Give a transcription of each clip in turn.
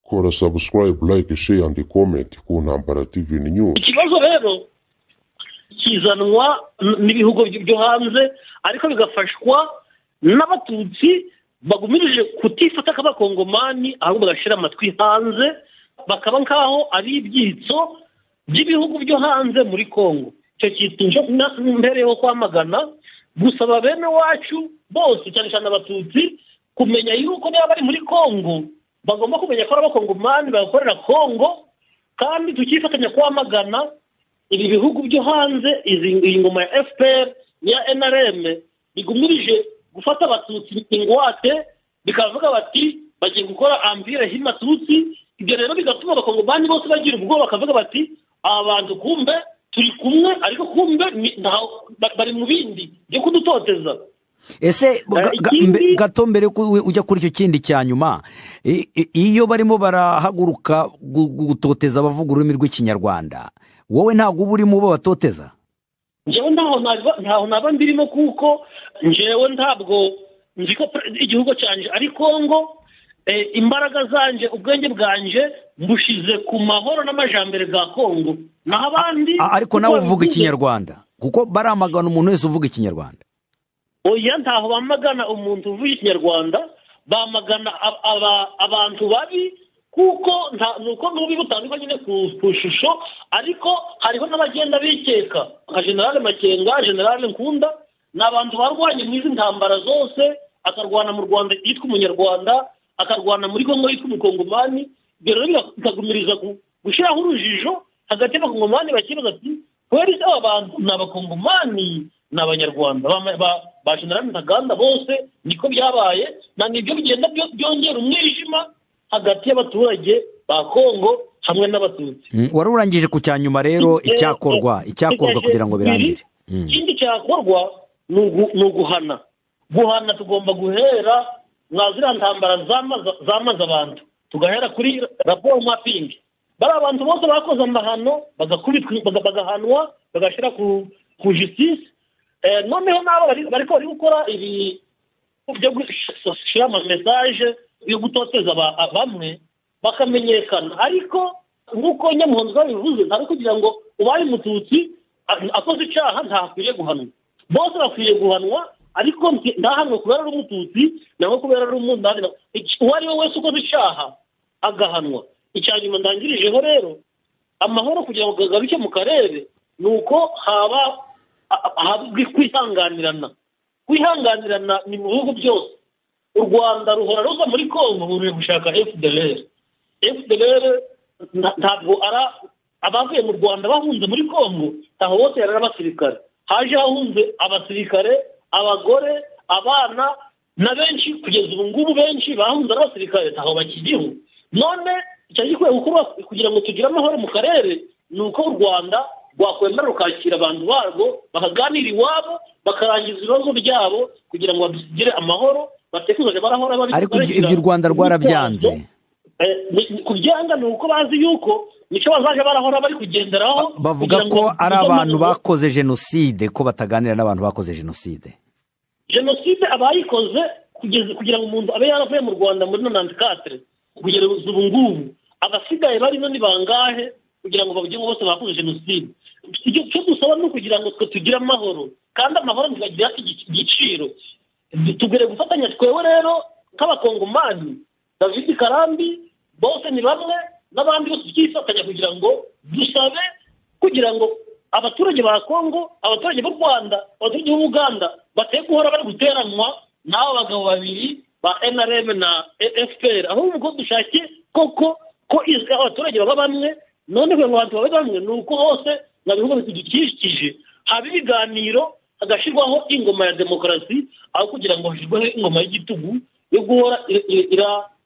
Kora subscribe, like, share and comment ku Ntambara TV News. Ikibazo rero kizanwa n'ibihugu byo hanze, ariko bigafashwa n'Abatutsi bagumirije kutifata nk'Abakongomani, ahubwo bagashyira amatwi hanze, bakaba nk'aho ari ibyitso by'ibihugu byo hanze muri Kongo. Icyo kintu mbereyeho kwamagana, gusaba bene wacu bose, cyane cyane Abatutsi, kumenya yuko niba bari muri Kongo bagomba kumenya ko ari Abakongomani bagakorera Kongo, kandi tukifatanya kwamagana ibi bihugu byo hanze, iyi ngoma ya FPR n'iya NRM bigumirije gufata Abatutsi ingwate, bikavuga bati bagiye gukora empire Hima-Tutsi. Ibyo rero bigatuma Abakongomani bose bagira ubwoba, bakavuga bati aba bantu kumbe turi kumwe, ariko kumbe bari mu bindi byo kudutoteza. Ese gato mbere ujya kuri icyo kindi cya nyuma, iyo barimo barahaguruka gutoteza abavuga ururimi rw'Ikinyarwanda, wowe ntabwo uba urimo bo batoteza? Njyewe ntaho naba ndimo, kuko njyewe ntabwo nzi ko igihugu cyanjye ari Kongo. Imbaraga zanjye, ubwenge bwanjye mbushize ku mahoro n'amajambere bwa Kongo, naho abandi Ariko nawe uvuga Ikinyarwanda, kuko baramagana umuntu wese uvuga Ikinyarwanda. Oya, ntaho bamagana umuntu uvuga Ikinyarwanda. Bamagana abantu babi, kuko ni uko n'ububi butandukanye nyine ku ishusho, ariko hariho n'abagenda bikeka nka General Makenga, General Nkunda, ni abantu barwanye mu izi ntambara zose, akarwana mu Rwanda yitwa Umunyarwanda, akarwana muri Kongo yitwa Umukongomani. Ibyo rero bikagumiriza gushyiraho urujijo hagati y'Abakongomani, bakibaza ati kubera iki aba bantu ni Abakongomani, ni Abanyarwanda? Ba General Ntaganda bose niko byabaye, na nibyo bigenda byongera umwijima hagati y'abaturage ba Kongo hamwe n'Abatutsi. Wari urangije ku cya nyuma rero, icyakorwa kugira ngo birangire. Ikindi cyakorwa ni uguhana. Guhana, tugomba guhera mwa ziriya ntambara zamaze abantu, tugahera kuri raporo mapping, bariya abantu bose bakoze amahano bagakubitwa, bagahanwa, bagashyira ku justice. Noneho n'abo bariko bari gukora ibi byo gushyira ama message yo gutoteza bamwe bakamenyekana. Ariko nk'uko Nyamuhondo babivuze, ntabwo kugira ngo ubaye Umututsi akoze icyaha ntakwiriye guhanwa. Bose bakwiye guhanwa, ariko ntahanwe kubera ari Umututsi nangwa kubera ari umundani. Uwo ari we wese ukoze icyaha agahanwa. Icya nyuma ndangirijeho rero, amahoro kugira ngo agaruke mu karere ni uko haba kwihanganirana. Kwihanganirana ni mu bihugu byose. U Rwanda ruhora ruza muri Kongo ruri gushaka FDLR. FDLR ntabwo ari abavuye mu Rwanda bahunze muri Kongo, ntaho bose yari abasirikare. Haje hahunze abasirikare, abagore, abana na benshi. Kugeza ubu ngubu benshi bahunze ari abasirikare ntaho bakiriho. None icyo gikwiye gukorwa kugira ngo tugire amahoro mu karere ni uko u Rwanda rwakwemera rukakira abantu barwo, bakaganira iwabo, bakarangiza ibibazo byabo kugira ngo badusigire amahoro, batekereze barahora bari Ariko ibyo u Rwanda rwarabyanze. Kubyanga ni uko bazi yuko nicyo bazaje barahora bari kugenderaho. Bavuga ko ari abantu bakoze jenoside, ko bataganira n'abantu bakoze jenoside. Jenoside abayikoze, kugeza kugira ngo umuntu abe yaravuye mu Rwanda muri 94 kugeza ubu ngubu, abasigaye barimo ni bangahe kugira ngo bavuge ngo bose bakoze jenoside? Icyo dusaba ni ukugira ngo twe tugire amahoro, kandi amahoro ntibagira igiciro. Tugere gufatanya twewe rero nk'Abakongomani, David Karambi bose ni bamwe n'abandi bose, tukifatanya kugira ngo dusabe kugira ngo abaturage ba Kongo, abaturage b'u Rwanda, abaturage b'Uganda bateye guhora bari guteranwa n'abo bagabo babiri ba NRM na FPR, ahubwo dushake koko ko abaturage baba bamwe. None kugira ngo abantu babe bamwe ni uko hose mu bihugu bidukikije haba ibiganiro, hagashyirwaho ingoma ya demokarasi, aho kugira ngo hashyirweho ingoma y'igitugu yo guhora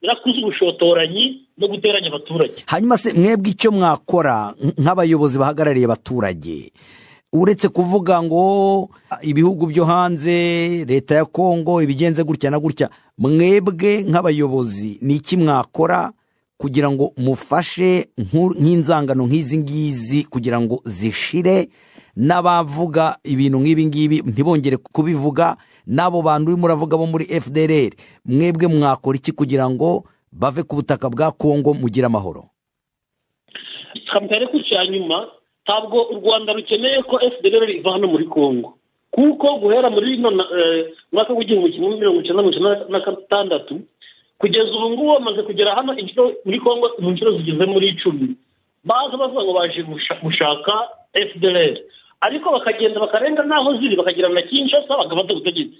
irakuza ubushotoranyi no guteranya abaturage. Hanyuma se mwebwe icyo mwakora nk'abayobozi bahagarariye abaturage, uretse kuvuga ngo ibihugu byo hanze, leta ya Kongo ibigenze gutya na gutya, mwebwe nk'abayobozi ni iki mwakora kugira ngo mufashe nk'inzangano nk'izi ngizi kugira ngo zishire, n'abavuga ibintu nk'ibi ngibi ntibongere kubivuga, n'abo bantu urimo uravuga bo muri FDLR? Mwebwe mwakora iki kugira ngo Bave ku butaka bwa Kongo mugire amahoro. Kampere ku cya nyuma, ntabwo u Rwanda rukeneye ko FDLR iva hano muri Kongo, kuko guhera muri mwaka w'1996 kugeza ubu ngubu bamaze kugera hano inshuro muri Kongo mu nshuro zigeze muri 10, baza bavuga ngo baje gushaka FDLR, ariko bakagenda bakarenga n'aho ziri, bakagera na Kinshasa bagafata ubutegetsi,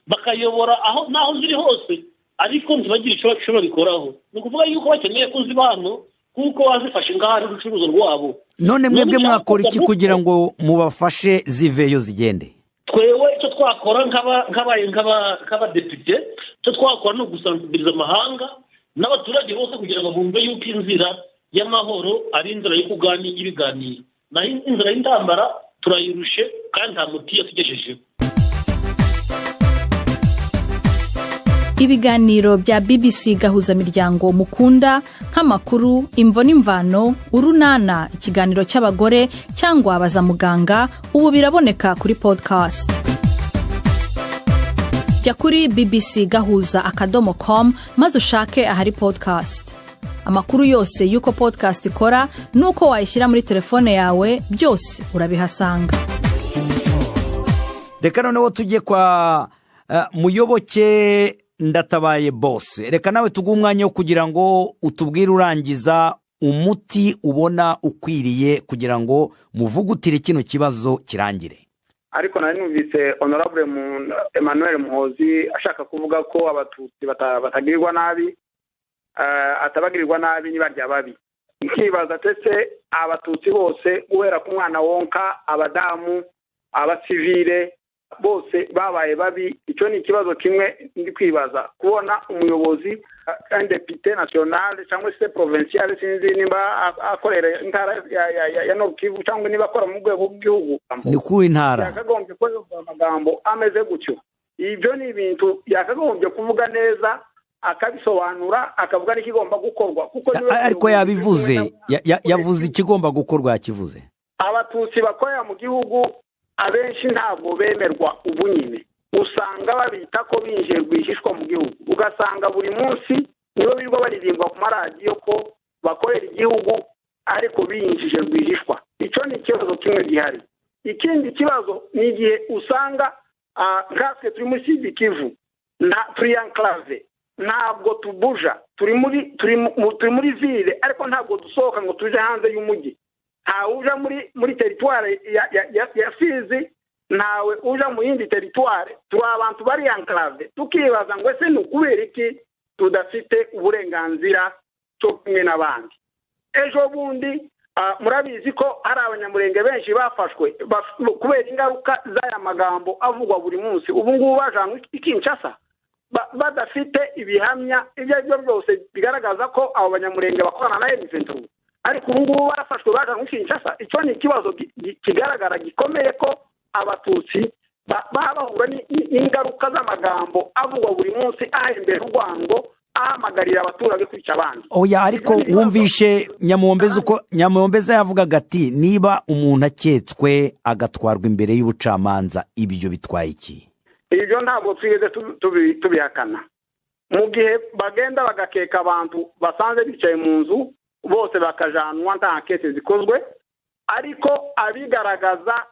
bakayobora aho n'aho ziri hose, ariko ntibagire icyo bashobora bikoraho. Ni ukuvuga yuko bakeneye ko ziba hano kuko bazifashe ngaho ari urucuruzo rwabo. None mwebwe mwakora iki kugira ngo mubafashe ziveyo zigende? Twewe icyo twakora nk'abadepite, icyo twakora ni ugusansibiliza amahanga n'abaturage bose kugira ngo bumve yuko inzira y'amahoro ari inzira yo kuganira ibiganiro, naho inzira y'intambara turayirushe kandi nta muti yatugejejeho. Ibiganiro bya BBC Gahuzamiryango mukunda nk'amakuru, imvo n'imvano, urunana, ikiganiro cy'abagore cyangwa baza muganga, ubu biraboneka kuri podcast. Jya kuri bbcgahuza.com maze ushake ahari podcast. Amakuru yose y'uko podcast ikora n'uko wayishyira muri telefone yawe byose urabihasanga. Reka noneho tujye kwa Muyoboke Ndatabaye Bose. Reka nawe tuguhe umwanya wo kugira ngo utubwire urangiza umuti ubona ukwiriye kugira ngo muvugutire kino kibazo kirangire. Ariko nari numvise Honorable Emmanuel Muhozi ashaka kuvuga ko Abatutsi batagirirwa nabi, atabagirirwa nabi nibarya babi. Nkibaza tese Abatutsi bose guhera ku mwana wonka, abadamu, abasivile bose babaye babi. Icyo ni ikibazo kimwe ndi kwibaza, kubona umuyobozi un député national cyangwa se provincial, sinzi nimba akorera intara ya Nord Kivu cyangwa niba akora mu rwego rw'igihugu, ni ku intara, yakagombye kuvuga amagambo ameze gutyo. Ibyo ni ibintu yakagombye kuvuga neza, akabisobanura, akavuga n'ikigomba gukorwa, kuko ariko yabivuze, yavuze ikigomba gukorwa, yakivuze. Abatutsi bakorera mu gihugu abenshi ntabwo bemerwa ubu nyine, usanga babita ko binjiye rwihishwa mu gihugu, ugasanga buri munsi nibo birirwa baririmbwa ku maradiyo ko bakorera igihugu ariko binjije rwihishwa. Icyo ni ikibazo kimwe gihari. Ikindi kibazo ni igihe usanga nkatwe turi muri Sud Kivu na turi enclave, ntabwo tubuja, turi muri ville, ariko ntabwo dusohoka ngo tuje hanze y'umujyi. Ntawe uja muri territoire ya Fizi, ntawe uja mu yindi territoire. Turi abantu bari enclave, tukibaza ngo ese ni ukubera iki tudafite uburenganzira cyo kumwe n'abandi. Ejo bundi murabizi ko hari abanyamurenge benshi bafashwe kubera ingaruka z'aya magambo avugwa buri munsi. Ubu ngubu bajanwe i Kinshasa badafite ibihamya ibyo ari byo byose bigaragaza ko abo banyamurenge bakorana na M23, ariko ubu ngubu barafashwe bajanwe i Kinshasa. Icyo ni ikibazo kigaragara gikomeye ko Abatutsi bahura n'ingaruka z'amagambo avugwa buri munsi ahembera urwango, ahamagarira abaturage kwica abandi. Oya, ariko wumvishe Nyamuhombeza uko Nyamuhombeza yavugaga ati niba umuntu aketswe agatwarwa imbere y'ubucamanza ibyo bitwaye iki? Ibyo ntabwo twigeze tubihakana. Mu gihe bagenda bagakeka abantu basanze bicaye mu nzu bose bakajanwa nta ankete zikozwe, ariko abigaragaza,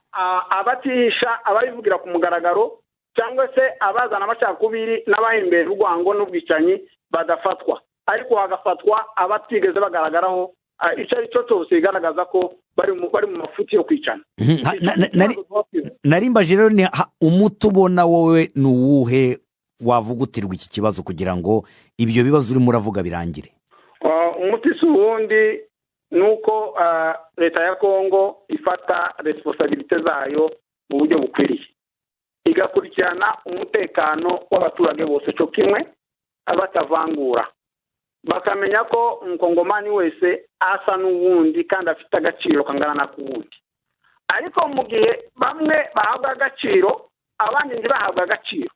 abatisha, ababivugira ku mugaragaro cyangwa se abazana amacakubiri n'abahembera urwango n'ubwicanyi badafatwa, ariko hagafatwa abatigeze bagaragaraho icyo ari cyo cyose bigaragaza ko bari mu mafuti yo kwicana. Narimbaje rero ni umuti ubona wowe ni uwuhe wavugutirwa iki kibazo kugira ngo ibyo bibazo urimo uravuga birangire? Umuti si uwundi, ni uko leta ya Kongo ifata responsabilité zayo mu buryo bukwiriye, igakurikirana umutekano w'abaturage bose cyo kimwe, abatavangura, bakamenya ko umukongomani wese asa n'uwundi kandi afite agaciro kangana n'akuwundi. Ariko mu gihe bamwe bahabwa agaciro abandi ntibahabwa agaciro,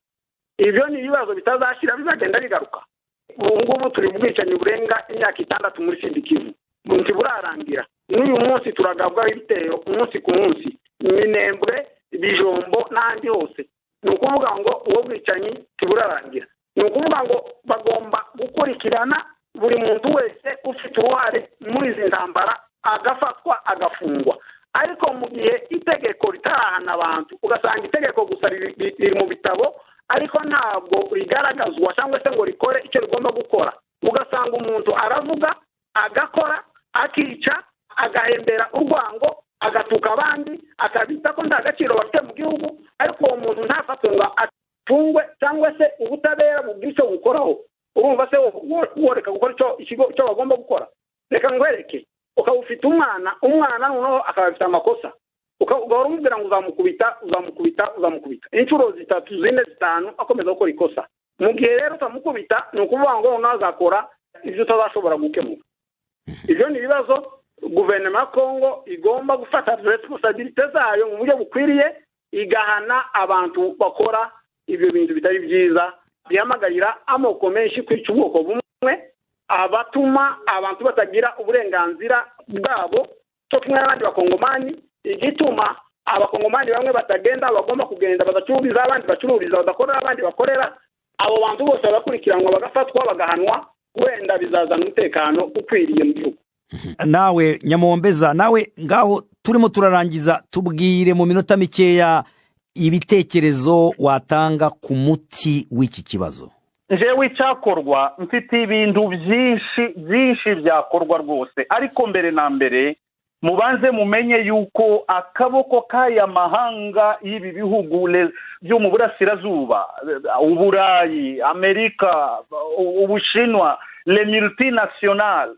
ibyo ni ibibazo bitazashira, bizagenda bigaruka. Ubu ngubu turi mu bwicanyi burenga imyaka 6 muri Sud Kivu, ntiburarangira. N'uyu munsi turagabwa ibitero umunsi ku munsi, Minembwe, Bijombo n'ahandi hose. Ni ukuvuga ngo uwo bwicanyi ntiburarangira. Ni ukuvuga ngo bagomba gukurikirana Buri muntu wese ufite uruhare muri izi ntambara agafatwa, agafungwa. Ariko mu gihe itegeko ritarahana abantu, ugasanga itegeko gusa riri mu bitabo ariko ntabwo rigaragazwa cyangwa se ngo rikore icyo rigomba gukora, ugasanga umuntu aravuga, agakora, akica, agahembera urwango, agatuka abandi, akabita ko nta gaciro bafite mu gihugu, ariko uwo muntu ntafatwe ngo afungwe cyangwa se ubutabera bubwire icyo bukoraho. Urumva se woreka gukora icyo ikigo icyo bagomba gukora? Reka nkwereke, ukaba ufite umwana, umwana noneho akaba afite amakosa, ugahora umubwira ngo uzamukubita, uzamukubita, uzamukubita inshuro 3, 4, 5, akomeza gukora ikosa. Mu gihe rero utamukubita, ni ukuvuga ngo noneho azakora ibyo utazashobora gukemura. Ibyo ni ibibazo guverinoma ya Kongo igomba gufata responsabilité zayo mu buryo bukwiriye, igahana abantu bakora ibyo bintu bitari byiza, bihamagarira amoko menshi kwica ubwoko bumwe, abatuma abantu batagira uburenganzira bwabo cyo kimwe n'abandi bakongomani, igituma abakongomani bamwe batagenda bagomba kugenda, badacururiza abandi bacururiza, badakorera abandi bakorera. Abo bantu bose bagakurikiranwa, bagafatwa, bagahanwa, wenda bizazana umutekano ukwiriye mu gihugu. Nawe Nyamuhombeza, nawe ngaho turimo turarangiza, tubwire mu minota mikeya ibitekerezo watanga ku muti w'iki kibazo. Njyewe icyakorwa, mfite ibintu byinshi byinshi byakorwa rwose, ariko mbere na mbere mubanze mumenye yuko akaboko k'aya mahanga y'ibi bihugu byo mu burasirazuba, Uburayi, Amerika, Ubushinwa, les multinationales,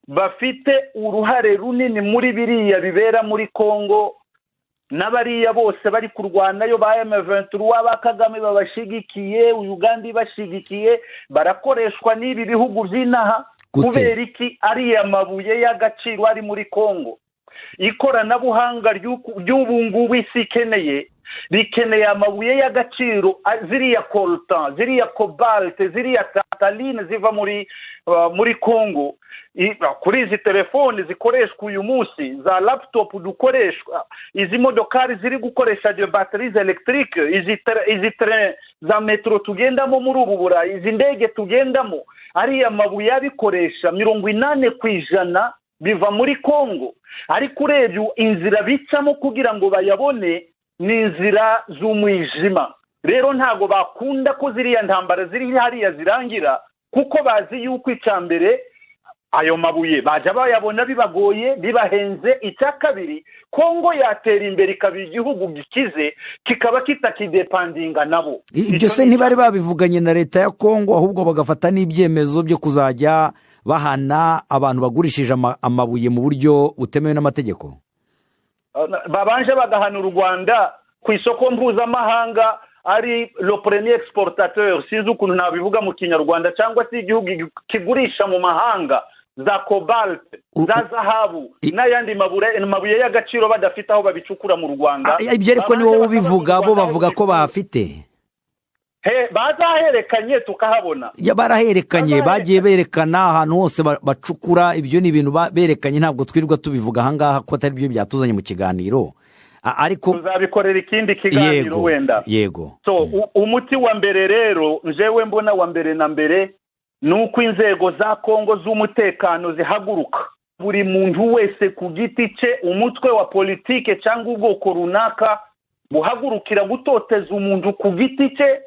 bafite uruhare runini muri biriya bibera muri Kongo, n'abariya bose bari kurwanayo ba M23, ba Kagame babashigikiye, Uganda ibashigikiye, barakoreshwa n'ibi bihugu by'inaha. Kubera iki? Ariya mabuye y'agaciro ari muri Kongo, ikoranabuhanga ry'ubu ngubu isi ikeneye, rikeneye amabuye y'agaciro, ziriya coltan, ziriya cobalt, ziriya tantaline ziva muri Kongo. Kuri izi telefoni zikoreshwa uyu munsi, za laptop dukoreshwa, izi modokari ziri gukoresha de batteries électriques, izi train za metro tugendamo muri ubu Burayi, izi ndege tugendamo, ariya mabuye abikoresha 80% biva muri Kongo. Ariko urebye inzira bicamo kugira ngo bayabone ni inzira z'umwijima. Rero ntago bakunda ko ziriya ntambara ziri hariya zirangira, kuko bazi yuko icya mbere ayo mabuye bajya bayabona bibagoye, bibahenze. Icya kabiri, Kongo yatera imbere ikaba igihugu gikize, kikaba kitakidepandinga nabo. Ibyo se ntibari babivuganye na leta ya Kongo, ahubwo bagafata n'ibyemezo byo kuzajya bahana abantu bagurishije amabuye mu buryo butemewe n'amategeko? Babanje bagahana u Rwanda ku isoko mpuzamahanga ari le premier exportateur, sinzi ukuntu nabivuga mu Kinyarwanda, cyangwa se igihugu kigurisha mu mahanga za cobalt, za zahabu n'ayandi mabuye y'agaciro, badafite aho babicukura mu Rwanda. Ibyo ariko ni wowe ubivuga, bo bavuga ko bahafite. Bazaherekanye tukahabona. Baraherekanye, bagiye berekana ahantu hose bacukura. Ibyo ni ibintu berekanye, ntabwo twirirwa tubivuga ahangaha ko atari byo byatuzanye mu kiganiro, ariko tuzabikorera ikindi kiganiro wenda. Yego. So umuti wa mbere rero njewe mbona wa mbere na mbere ni uko inzego za Kongo z'umutekano zihaguruka, buri muntu wese ku giti cye, umutwe wa politike cyangwa ubwoko runaka buhagurukira gutoteza umuntu ku giti cye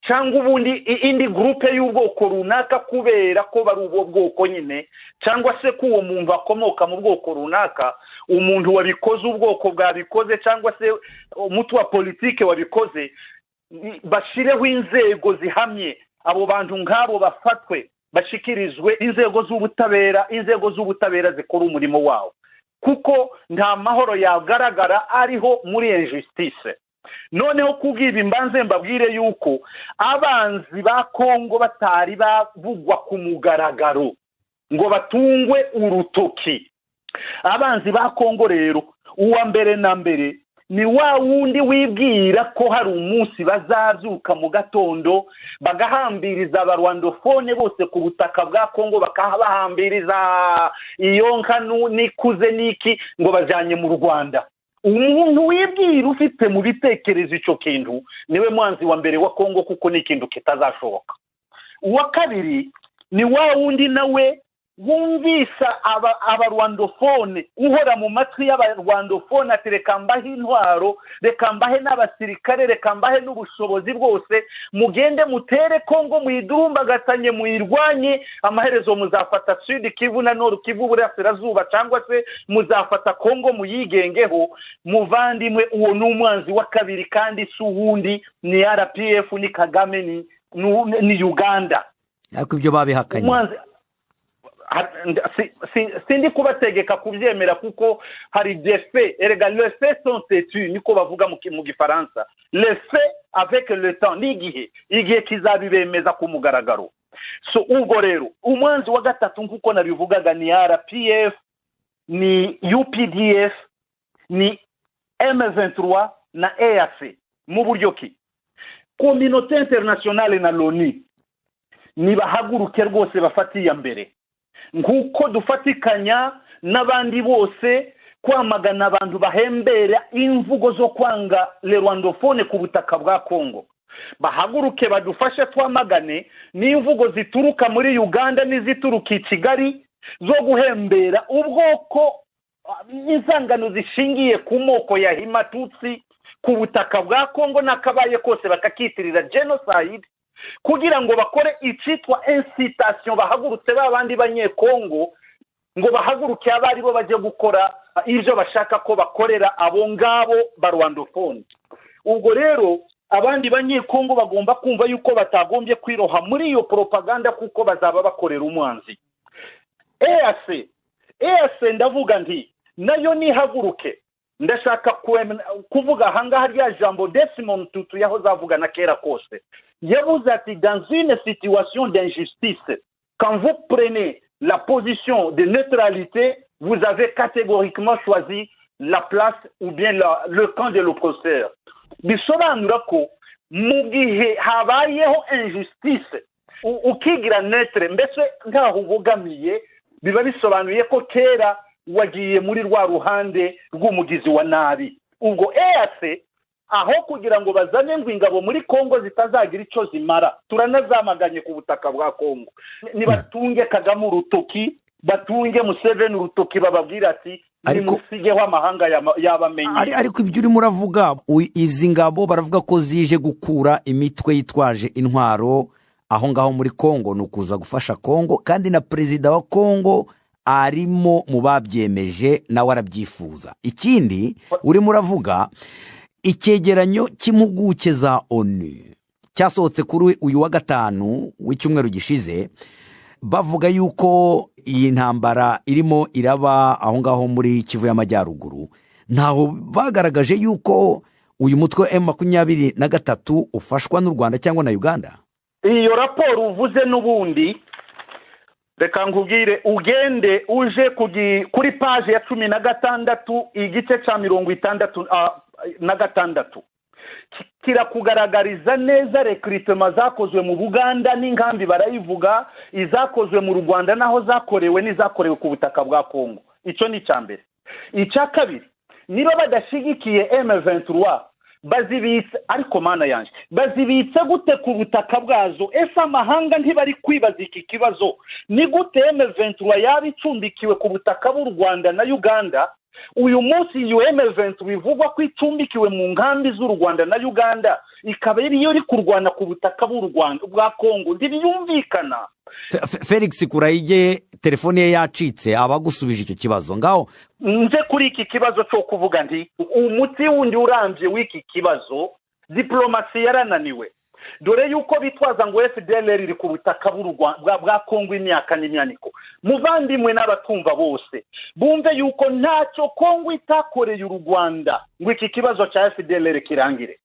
cyangwa ubundi indi groupe y'ubwoko runaka kubera ko bari ubwo bwoko nyine, cyangwa se ko uwo muntu akomoka mu bwoko runaka, umuntu wabikoze, ubwoko bwabikoze, cyangwa se umutwe wa politike wabikoze, bashireho inzego zihamye, abo bantu nk'abo bafatwe, bashikirizwe inzego z'ubutabera, inzego z'ubutabera zikora umurimo wawo, kuko nta mahoro yagaragara ariho muri injustice. Noneho kubw'ibi mbanze mbabwire yuko abanzi ba Kongo batari bavugwa ku mugaragaro ngo batungwe urutoki. Abanzi ba Kongo rero, uwa mbere na mbere ni wa wundi wibwira ko hari umunsi bazabyuka mu gatondo bagahambiriza abarwandofone bose ku butaka bwa Kongo, bakabahambiriza iyo nka nikuze niki ngo bajyanye mu Rwanda. Umuntu wibwira ufite mu bitekerezo icyo kintu niwe mwanzi wa mbere wa Kongo, kuko ni ikintu kitazashoboka. Uwa kabiri Ni wa wundi nawe wumvisa abarwandofone, uhora mu matwi y'abarwandofone ati reka mbahe intwaro, reka mbahe n'abasirikare, reka mbahe n'ubushobozi bwose, mugende mutere Kongo, muyidurumbagatanye, muyirwanye, amaherezo muzafata Sud Kivu na Nord Kivu, Burasirazuba, cyangwa se muzafata Kongo muyigengeho. Muvandimwe, uwo ni umwanzi wa kabiri, kandi si uwundi, ni RPF, ni Kagame, ni Uganda. Ariko ibyo babihakanye. Sindi kubategeka kubyemera, kuko hari des faits. Erega les faits sont têtus, niko bavuga mu Gifaransa. Les faits avec le temps, n'igihe, igihe kizabibemeza ku mugaragaro. So ubwo rero umwanzi wa gatatu, nk'uko nabivugaga, ni RPF, ni UPDF, ni M23 na EAC. Mu buryo ki communauté internationale na l'ONU nibahaguruke rwose, bafatiye iya mbere, nk'uko dufatikanya n'abandi bose kwamagana abantu bahembera imvugo zo kwanga le rwandophone ku butaka bwa Kongo, bahaguruke badufashe twamagane n'imvugo zituruka muri Uganda n'izituruka i Kigali zo guhembera ubwoko, inzangano zishingiye ku moko ya Hima-Tutsi ku butaka bwa Kongo, n'akabaye kose bakakitirira genocide, kugira ngo bakore icyitwa incitation, bahagurutse ba bandi Banyekongo ngo bahaguruke abari bo bajye gukora ibyo bashaka ko bakorera abo ngabo barwandofone. Ubwo rero abandi Banyekongo bagomba kumva yuko batagombye kwiroha muri iyo propaganda, kuko bazaba bakorera umwanzi. EAC ndavuga nti nayo nihaguruke. Ndashaka kuvuga ahangaha rya jambo Desmond Tutu yahoze avuga na kera kose. Yavuze ati: "Dans une situation d'injustice, quand vous prenez la position de neutralité, vous avez catégoriquement choisi la place ou bien le camp de l'oppresseur." Bisobanura ko mu gihe habayeho injustice, ukigira neutre, mbese ntaho ubogamiye, biba bisobanuye ko kera wagiye muri rwa ruhande rw'umugizi wa nabi. Ubwo EAC, aho kugira ngo bazane ngo ingabo muri Kongo zitazagira icyo zimara, turanazamaganye ku butaka bwa Kongo, nibatunge Kagame urutoki, batunge Museveni urutoki, bababwira ati nimusigeho, amahanga yabamenye. Ariko ibyo urimo uravuga, izi ngabo baravuga ko zije gukura imitwe yitwaje intwaro aho ngaho muri Kongo, ni ukuza gufasha Kongo, kandi na perezida wa Kongo arimo mu babyemeje, nawe arabyifuza. Ikindi urimo uravuga, icyegeranyo cy'impuguke za ONU cyasohotse kuri uyu wa gatanu w'icyumweru gishize, bavuga yuko iyi ntambara irimo iraba aho ngaho muri Kivu y'Amajyaruguru, ntaho bagaragaje yuko uyu mutwe wa M23 ufashwa n'u Rwanda cyangwa na Uganda. Iyo raporo uvuze n'ubundi, reka nkubwire, ugende uje kuri paje ya 16, igice cya 66, kirakugaragariza neza recrutement zakozwe mu Buganda n'inkambi barayivuga, izakozwe mu Rwanda naho zakorewe, n'izakorewe ku butaka bwa Kongo. Icyo ni icya mbere. Icya kabiri, niba badashyigikiye M23, bazibitse, ariko Mana yanjye, bazibitse gute ku butaka bwazo? Ese amahanga ntibari kwibaza iki kibazo? Ni gute M23 yaba icumbikiwe ku butaka bw'u Rwanda na Uganda? Uyu munsi iyo M23 bivugwa ko icumbikiwe mu nkambi z'u Rwanda na Uganda, ikaba ariyo iri kurwana ku butaka bw'u Rwanda, bwa Kongo, ntibiyumvikana. Felix Kurayige telefone ye yacitse, abagusubije icyo kibazo ngaho. Nze kuri iki kibazo cyo kuvuga nti umuti wundi urambye w'iki kibazo, diplomasi yarananiwe. Dore yuko bitwaza ngo FDLR iri ku butaka bwa Kongo imyaka n'imyaniko. Muvandimwe n'abatumva bose bumve yuko ntacyo Kongo itakoreye u Rwanda ngo iki kibazo cya FDLR kirangire.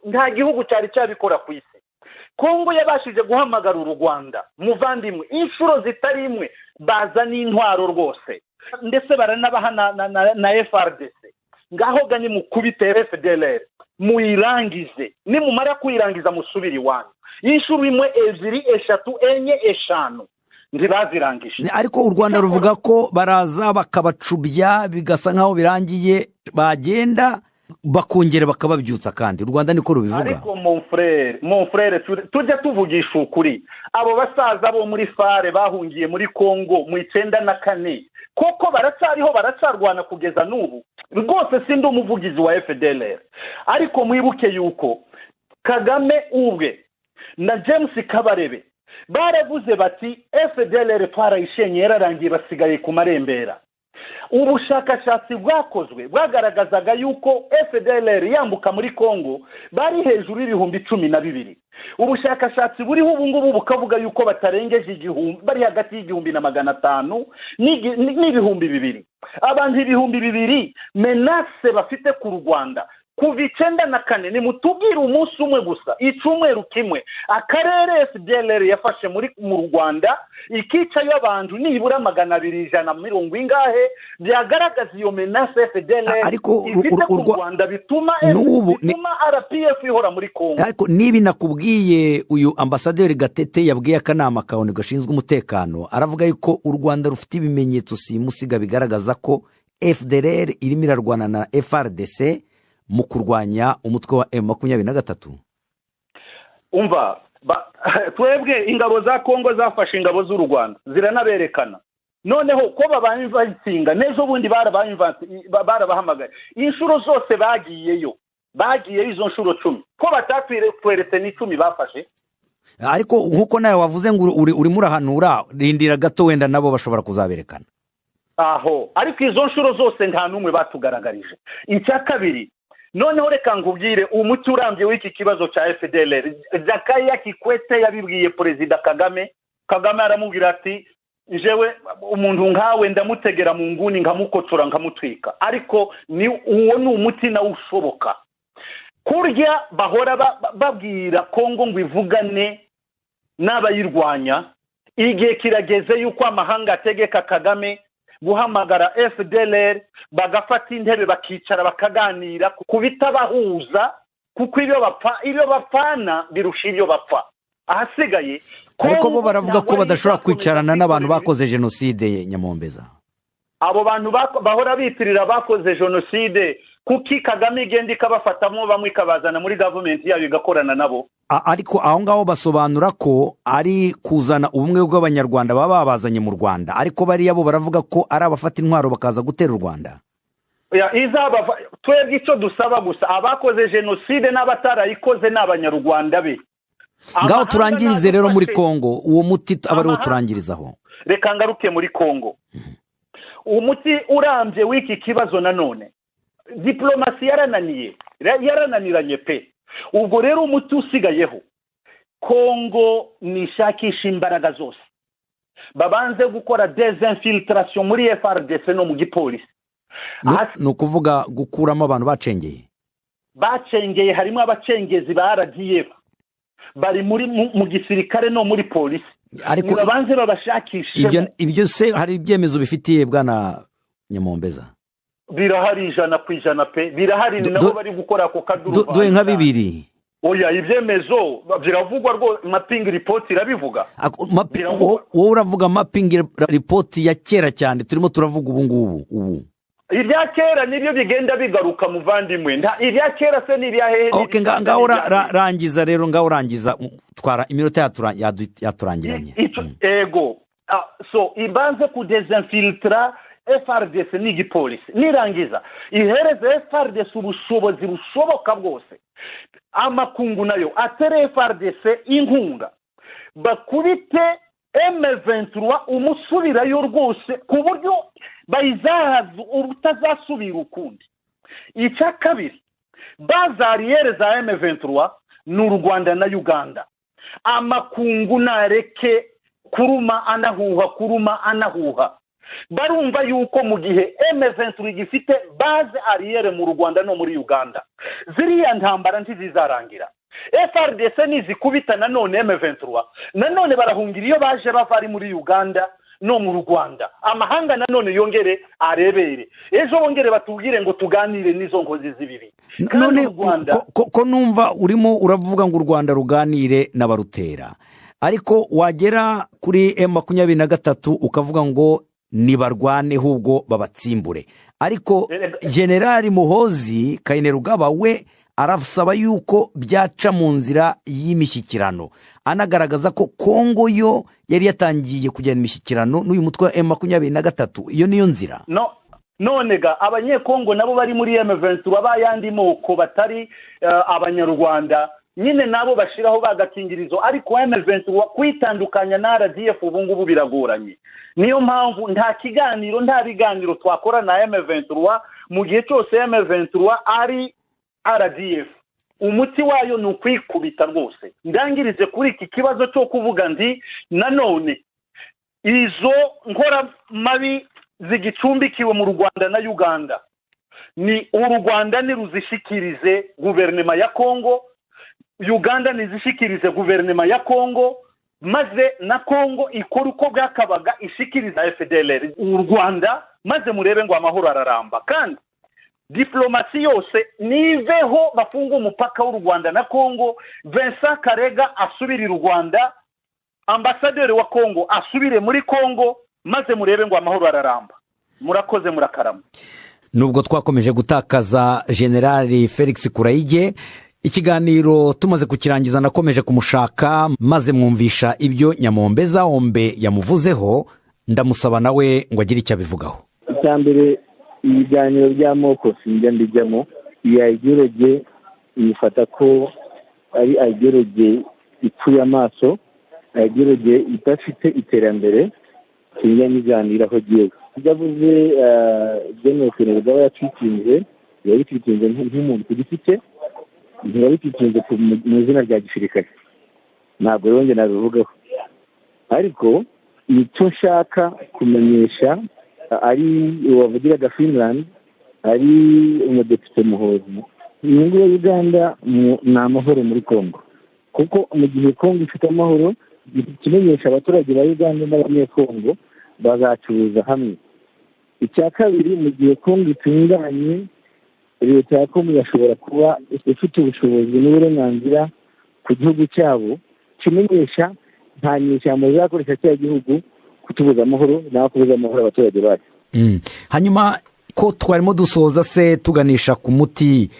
Nta gihugu cyari cyabikora ku isi. Kongo yabashije guhamagara u Rwanda, muvandimwe, inshuro zitari imwe, baza n'intwaro rwose, ndetse baranabaha na FARDC. Ngaho gani mukubite FDLR muyirangize, nimumara kuyirangiza musubire iwanyu. Inshuro imwe, ebyiri, eshatu, enye, eshanu, ntibazirangije. Ariko u Rwanda ruvuga ko baraza bakabacubya, bigasa nkaho birangiye, bagenda Bakongera bakababyutsa kandi u Rwanda niko rubivuga. Ariko mon frère, tujya tuvugisha ukuri. Abo basaza bo muri FAR bahungiye muri Kongo mu 94 koko baracyariho, baracyarwana kugeza n'ubu. Rwose sindi umuvugizi wa FDLR, ariko mwibuke yuko Kagame ubwe na James Kabarebe baravuze bati FDLR twarayishenye, yararangiye, basigaye ku marembera. Ubushakashatsi bwakozwe bwagaragazaga yuko FDLR yambuka muri Kongo bari hejuru y'12,000. Ubushakashatsi buriho ubu ngubu bukavuga yuko batarengeje 1,000, bari hagati y'1,500 n'2,000. Abantu 2,000 menace bafite ku Rwanda kuva 94. Nimutubwire umunsi umwe gusa, icyumweru kimwe, akarere FDLR yafashe mu Rwanda ikicayo abantu nibura 200, 150 ingahe, byagaragaza iyo menace FDLR Ariko ifite ku Rwanda bituma N'ubu bituma RPF ihora muri Kongo. Ariko niba nakubwiye, uyu ambasaderi Gatete yabwiye akanama ka ONU gashinzwe umutekano, aravuga yuko u Rwanda rufite ibimenyetso simusiga bigaragaza ko FDLR irimo irarwana na FARDC mu kurwanya umutwe wa M23. Umva, twebwe ingabo za Kongo zafashe ingabo z'u Rwanda ziranaberekana. Noneho ko babainvitinga n'ejo bundi barabahamagaye inshuro zose bagiyeyo, bagiyeyo izo nshuro 10, ko batatweretse n'icumi bafashe. Ariko nk'uko nawe wavuze ngo urimo urahanura, rindira gato, wenda nabo bashobora kuzaberekana. Aho, ariko izo nshuro zose nta n'umwe batugaragarije. Icya kabiri, noneho reka nkubwire umuti urambye w'iki kibazo cya FDLR. Jakaya Kikwete yabibwiye Perezida Kagame. Kagame aramubwira ati jewe umuntu nkawe ndamutegera mu nguni nkamukotora nkamutwika. Ariko ni uwo ni umuti nawe ushoboka. Kurya bahora babwira Kongo ngo ivugane n'abayirwanya, igihe kirageze yuko amahanga ategeka Kagame guhamagara FDLR, bagafata intebe bakicara bakaganira ku bitabahuza, kuko ibyo bapfana birusha ibyo bapfa. Ahasigaye Ariko bo baravuga ko badashobora kwicarana n'abantu bakoze jenoside, Nyamombeza. Abo bantu bahora bitirira bakoze jenoside, kuki Kagame igenda ikabafatamo bamwe ikabazana muri gavumenti yayo igakorana nabo? Ariko aho ngaho basobanura ko ari kuzana ubumwe bw'Abanyarwanda baba babazanye mu Rwanda, ariko bariya bo baravuga ko ari abafata intwaro bakaza gutera u Rwanda. Twebwe icyo dusaba gusa, abakoze jenoside n'abatarayikoze ni Abanyarwanda be. Ngaho turangirize rero muri Kongo, uwo muti aba ariwo turangirizaho. Reka ngaruke muri Kongo. Umuti urambye w'iki kibazo, nanone diplomasi yarananiye, yarananiranye pe. Ubwo rero umuti usigayeho, Kongo nishakisha imbaraga zose babanze gukora désinfiltration muri FARDC no mu gipolisi. Ni ukuvuga gukuramo abantu bacengeye. Bacengeye, harimo abacengezi ba RDF bari muri mu gisirikare no muri polisi. Ariko babanze babashakishe. Ibyo se hari ibyemezo bifitiye, bwana Nyamombeza? Birahari 100% pe, birahari, nabo bari gukora ako kaduru. Duhe nka bibiri. Oya, ibyemezo biravugwa rwose, mapping report irabivuga. Wowe uravuga mapping report ya kera cyane, turimo turavuga ubu ngubu ubu. Ibya kera nibyo bigenda bigaruka, muvandimwe. Ibya kera se n'ibya hehe? Okay, ngaho rangiza rero, ngaho rangiza, twara iminota yaturangiranye. Ego, so ibanze ku désinfiltra FARDC n'igipolisi, nirangiza ihereze FARDC ubushobozi bushoboka bwose. Amakungu nayo atere FARDC inkunga, bakubite M23 umusubirayo rwose ku buryo bayizahaza ubutazasubira ukundi. Icya kabiri, base arrière za M23 ni u Rwanda na Uganda. Amakungu nareke kuruma anahuha, kuruma anahuha. Barumva yuko mu gihe M23 gifite base arrière mu Rwanda no muri Uganda, ziriya ntambara ntizizarangira. FARDC nizikubita nanone M23, nanone barahungira iyo baje bava, ari muri Uganda no mu Rwanda. Amahanga nanone yongere arebere, ejo bongere batubwire ngo tuganire n'izo nkozi z'ibibi. None ko numva urimo uravuga ngo u Rwanda ruganire n'abarutera, ariko wagera kuri M23 ukavuga ngo nibarwane ahubwo babatsimbure? Ariko Generali Muhozi Kainerugaba we arasaba yuko byaca mu nzira y'imishyikirano, anagaragaza ko Kongo yo yari yatangiye kujyana imishyikirano n'uyu mutwe wa M23. Iyo niyo nzira. No, none ga abanyekongo nabo bari muri M23 bayandi moko batari abanyarwanda nyine nabo bashiraho bagakingirizo, ariko M23 kwitandukanya na RDF ubu ngubu biragoranye. Niyo mpamvu nta kiganiro, nta biganiro twakora na M23 mu gihe cyose M23 ari RDF. Umuti wayo ni ukwikubita rwose. Ndangirize kuri iki kibazo cyo kuvuga ndi nanone izo nkora mabi zigicumbikiwe mu Rwanda na Uganda, ni u Rwanda niruzishikirize guverinoma ya Kongo, Uganda nizishikirize guverinoma ya Kongo, maze na Kongo ikora uko bwakabaga ishikiriza FDLR u Rwanda, maze murebe ngo amahoro araramba. Kandi diplomasi yose niveho, bafunga umupaka w'u Rwanda na Kongo, Vincent Karega asubire u Rwanda, ambasaderi wa Kongo asubire muri Kongo, maze murebe ngo amahoro araramba. Murakoze, murakarama. Nubwo twakomeje gutakaza Generali Felix Kurayige, ikiganiro tumaze kukirangiza nakomeje kumushaka maze mwumvisha ibyo Nyamombeza Ombe yamuvuzeho, ndamusaba nawe ngo agire icyo abivugaho. Icya mbere, ibiganiro by'amoko sinjya mbijyamo. Iyi ideology yifata ko ari ideology ipfuye amaso, ideology idafite iterambere, sinjya nyiganiraho jyewe. Ibyo avuze General Kainerugaba yatwitinze, yabitwitinze nk'umuntu ku giti cye, ntiyabitwitinze mu izina rya gisirikare, ntabwo rero njye nabivugaho. Ariko icyo nshaka kumenyesha ari uwavugiraga Finland, ari umudepite Muhozi, inyungu ya Uganda ni amahoro muri Kongo, kuko mu gihe Kongo ifite amahoro, ikimenyesha abaturage ba Uganda n'abanyekongo bazacuruza hamwe. Icya kabiri, mu gihe Kongo itunganye, leta ya Kongo irashobora kuba ifite ubushobozi n'uburenganzira ku gihugu cyabo, kimenyesha nta nyeshyamba zizakoresha cya gihugu kutubuza amahoro naho kubuza amahoro abaturage bacu. Hanyuma ko twarimo dusoza se tuganisha ku muti,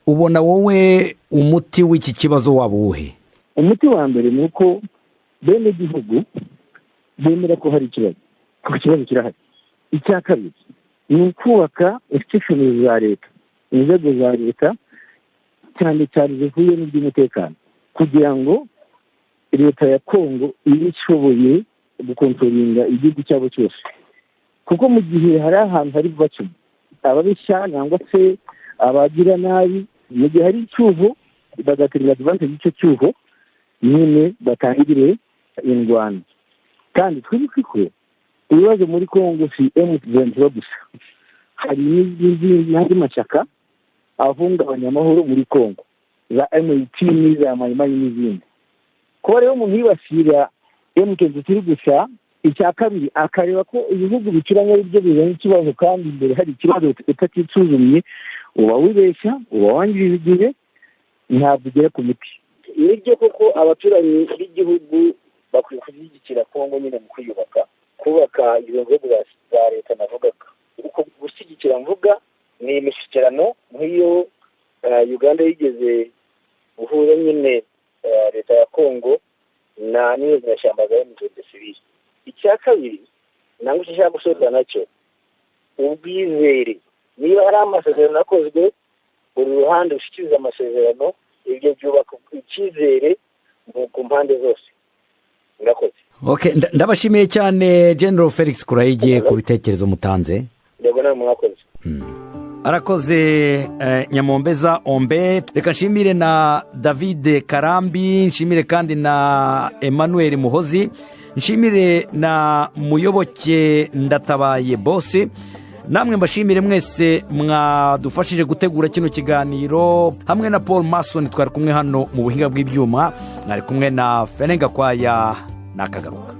ubona wowe umuti w'iki kibazo waba uwuhe? Umuti wa mbere ni uko bene gihugu bemera ko hari ikibazo, kuko ikibazo kirahari. Icya kabiri ni ukubaka institutions za leta, inzego za leta cyane cyane zihuye n'iby'umutekano, kugira ngo leta ya Kongo ibe ishoboye gukontrolinga igihugu cyabo cyose. Kuko mu gihe hari ahantu hari vacuum, ababishya cyangwa se abagira nabi, mu gihe hari icyuho bagaterera advantage y'icyo cyuho nyine batangire indwano. Kandi twibuke ko ibibazo muri Kongo si M23 gusa, hari n'andi mashyaka ahungabanya amahoro muri Kongo, za M18, za Mayimayi n'izindi. Kuba rero umuntu yibasira M23 gusa, icya kabiri akareba ko ibihugu bituranye ari byo bizanye ikibazo, kandi imbere hari ikibazo utatisuzumye, uba wibeshya, uba wangiriza igihe, ntabwo ugera ku miti. Nibyo koko abaturanyi b'igihugu bakwiye gushyigikira Kongo nyine mu kwiyubaka, kubaka izo nzego za leta navugaga. Uko gushyigikira mvuga ni imishyikirano nk'iyo Uganda yigeze guhuza nyine leta ya Kongo na n'izo nyeshyamba za M23. Icya kabiri nangwa icyo nshaka gusoza nacyo, ubwizere. Niba hari amasezerano akozwe, buri ruhande rushyikiriza amasezerano, ibyo byubaka icyizere ku mpande zose. Murakoze. Okay, ndabashimiye cyane General Felix Kurayige ku bitekerezo mutanze. Ndabona namwe mwakoze. Arakoze Nyamombeza Ombe. Reka nshimire na David Karambi, nshimire kandi na Emmanuel Muhozi, nshimire na Muyoboke Ndatabaye Bose. Namwe mbashimire mwese mwadufashije gutegura kino kiganiro, hamwe na Paul Mason twari kumwe hano mu buhinga bw'ibyuma, mwari kumwe na Fenenga Kwaya nakagaruka.